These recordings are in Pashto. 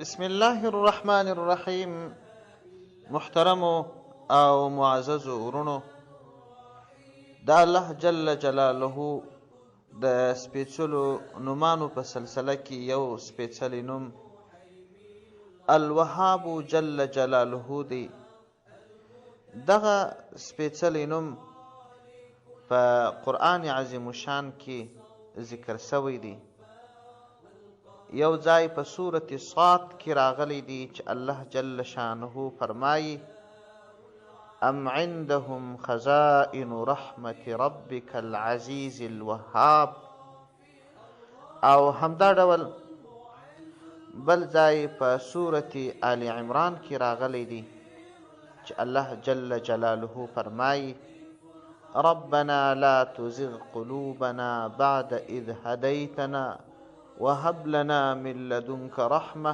بسم الله الرحمن الرحیم. محترمو او معززو ورونو، د الله جل جلاله د سپېڅلو نومانو په سلسله کې یو سپېڅلی نوم الوهاب جل جلاله دی. دغه سپېڅلی نوم په قرآن عظیم شان کې ذکر شوی دی. یو ځای په سورة صاد کې راغلی دی چې الله جل شانه فرمایي: ام عندهم خزائن رحمت ربک العزیز الوهاب. او همدا ډول بل ځای په سورة آل عمران کې راغلی دی چې الله جل جلاله فرمایي: ربنا لا تزغ قلوبنا بعد إذ هديتنا وهب لنا من لدنك رحمة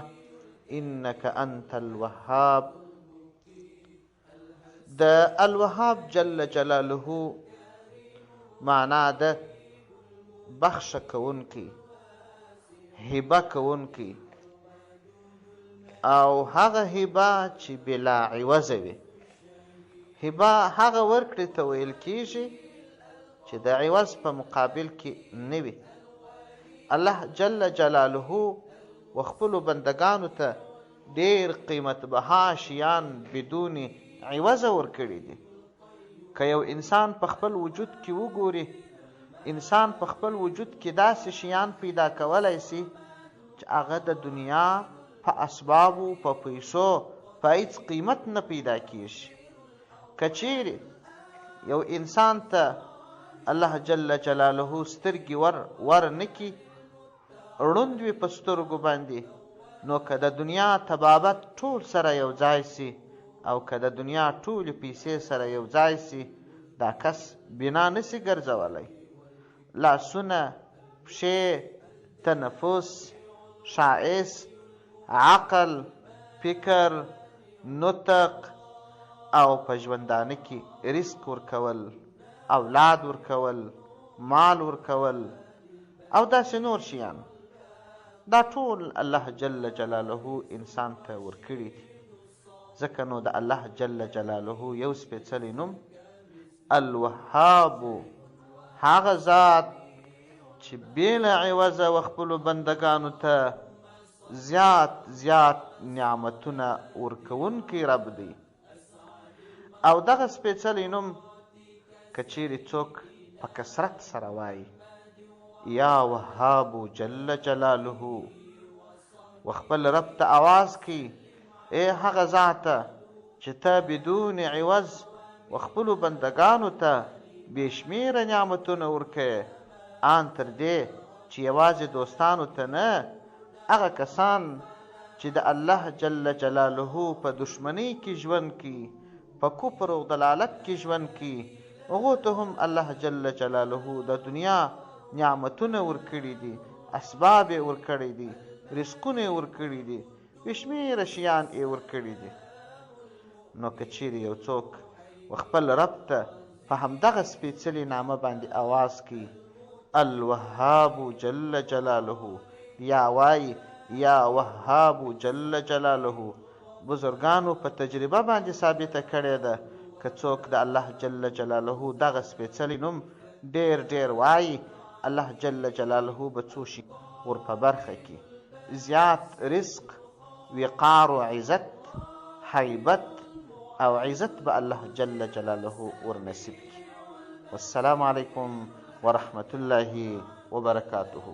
إنك أنت الوهاب. د الوهاب جل جلاله معنا ده بخښه کوونکی، هبه کوونکی، او هغه هبه چې بلا عوضه وي. هبه هغه ورکړې ته ویل کیږي چې د عوض په مقابل کې نه وي. الله جل جلاله و خپلو بندګانو ته ډیر قیمت بها شیان بدون عوضه ورکړي دي. که یو انسان په خپل وجود کې وګوري، انسان په خپل وجود کې داسې شیان پیدا کولای سي چې هغه د دنیا په اسبابو، په پیسو، په هیڅ قیمت نه پیدا کیږي. که چیرې یو انسان ته الله جل جلاله سترګې ور نه کړي، ړوند وي په سترګو باندې، نو که د دنیا طبابت ټول سره یو ځای سي او که د دنیا ټولې پیسې سره یو ځای سي، دا کس بنا نسي ګرځولی. لاسونه، پښې، تنفس، ښایست، عقل، فکر، نطق او په ژوندانه کې رزق ورکول، اولاد ورکول، مال ورکول او داسې نور شیان، دا ټول الله جل جلاله انسان ته ورکړي دي. ځکه نو د الله جل جلاله یو سپېڅلی نوم الوهاب، هغه ذات چې بې له عوضه و خپلو بندګانو ته زیات زیات نعمتونه ورکوونکی رب دی. او دغه سپېڅلی نوم که چیرې څوک په کثرت سره وایي، یا وهاب جل جلاله، و خپل رب ته اواز کوي: ای هغه ذاته چې ته بدون عوض و خپلو بندګانو ته بې شمېره نعمتونه ورکوې، آن تر دې چې یوازې دوستانو ته نه، هغه کسان چې د الله جل جلاله په دښمنۍ کې ژوند کوي، په کفر او ضلالت کې ژوند کوي، هغو ته هم الله جل جلاله د دنیا نعمتونه ورکړي دي، اسباب یې ورکړي دي، رزقونه یې ورکړي دي، بې شمېره شیان یې ورکړي دي. نو که چیرې یو څوک و خپل رب ته په همدغه سپېڅلي نامه باندې اواز کوي، الوهاب جل جلاله، یا وایي یا وهاب جل جلاله، بزرګانو په تجربه باندې ثابته کړې ده، که څوک د الله جل جلاله دغه سپېڅلی نوم ډېر ډېر وایي، الله جل جلاله به څو شي ور په برخه کړي: زیات رزق، وقار و عزت، هیبت او عزت به الله جل جلاله ور نصیب کړي. والسلام علیکم ورحمة الله وبرکاته.